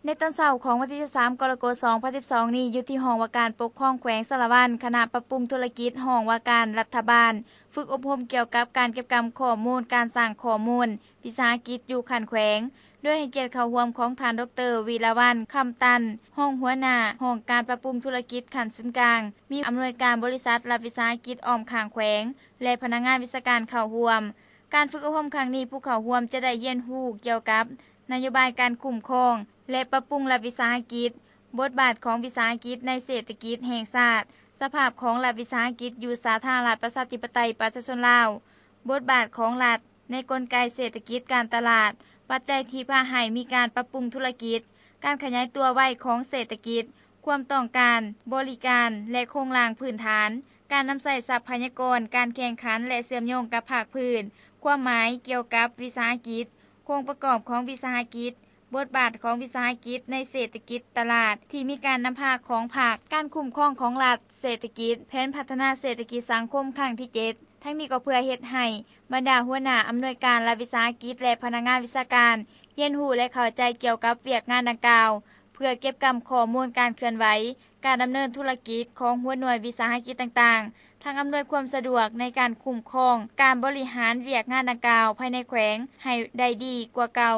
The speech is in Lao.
ໃນຕອນເຊົ້າຂອງວັນທີຊາວສາມ ກໍລະກົດ ສອງພັນສິບສອງນີ້ ຢູ່ທີ່ຫ້ອງວ່າການປົກຄອງແຂວງສາລະວັນ, ຄະນະປັບປຸງທຸລະກິດ ຫ້ອງວ່າການລັດຖະບານ ຝຶກອົບຮົມກ່ຽວກັບການເກັບກຳຂໍ້ມູນ, ການສ້າງຂໍ້ມູນວິສາຫະກິດຢູ່ຂັ້ນແຂວງ, ໂດຍໃຫ້ກຽດເຂົ້າຮ່ວມຂອງທ່ານ ດຣ ວິລະວັນ ຄຳຕັນ ຮອງຫົວໜ້າຫ້ອງການປັບປຸງທຸລະກິດຂັ້ນສູນກາງ, ມີອຳນວຍການບໍລິສັດລັດວິສາຫະກິດອ້ອມຂ້າງແຂວງ ແລະ ພະນັກງານວິຊາການເຂົ້າຮ່ວມ. ການຝຶກອົບຮົມຄັ້ງນີ້, ຜູ້ເຂົ້າຮ່ວມຈະໄດ້ຮຽນຮູ້ກ່ຽວກັບນະໂຍບາຍການຄຸ້ມຄອງ ແລະ ປັບປຸງລັດວິສາຫະກິດ, ບົດບາດຂອງວິສາຫະກິດໃນເສດຖະກິດແຫ່ງຊາດ, ສະພາບຂອງລັດວິສາຫະກິດຢູ່ສາທາລະນະລັດປະຊາທິປະໄຕປະຊາຊົນລາວ, ບົດບາດຂອງລັດໃນກົນໄກເສດຖະກິດການຕະຫຼາດ, ປັດໄຈທີ່ພາໃຫ້ມີການປັບປຸງທຸລະກິດ, ການຂະຫຍາຍຕົວໄວຂອງເສດຖະກິດ, ຄວາມຕ້ອງການບໍລິການ ແລະ ໂຄງລ່າງພື້ນຖານ, ການນຳໃຊ້ຊັບພະຍາກອນ, ການແຂ່ງຂັນ ແລະ ເຊື່ອມໂຍງກັບພາກພື້ນ, ຄວາມໝາຍກ່ຽວກັບວິສາຫະກິດ, ໂຄງປະກອບຂອງວິສາຫະກິດ, ບົດບາດຂອງວິສາຫະກິດໃນເສດຖະກິດຕະຫຼາດທີ່ມີການນຳພາຂອງພັກ, ການຄຸ້ມຄອງຂອງລັດ, ເສດຖະກິດ, ແຜນພັດທະນາເສດຖະກິດສັງຄົມຄັ້ງທີເຈັດ. ທັງນີ້ກໍເພື່ອເຮັດໃຫ້ບັນດາຫົວໜ້າອຳນວຍການລັດວິສາຫະກິດ ແລະ ພະນັກງານວິຊາການ ຮຽນຮູ້ ແລະ ເຂົ້າໃຈກ່ຽວກັບວຽກງານດັ່ງກ່າວ, ເພື່ອເກັບກຳຂໍ້ມູນການເຄື່ອນໄຫວ, ການດຳເນີນທຸລະກິດຂອງຫົວໜ່ວຍວິສາຫະກິດຕ່າງໆ, ທັງອຳນວຍຄວາມສະດວກໃນການຄຸ້ມຄອງ, ການບໍລິຫານວຽກງານດັ່ງກ່າວພາຍໃນແຂວງໃຫ້ໄດ້ດີກວ່າເກົ່າ.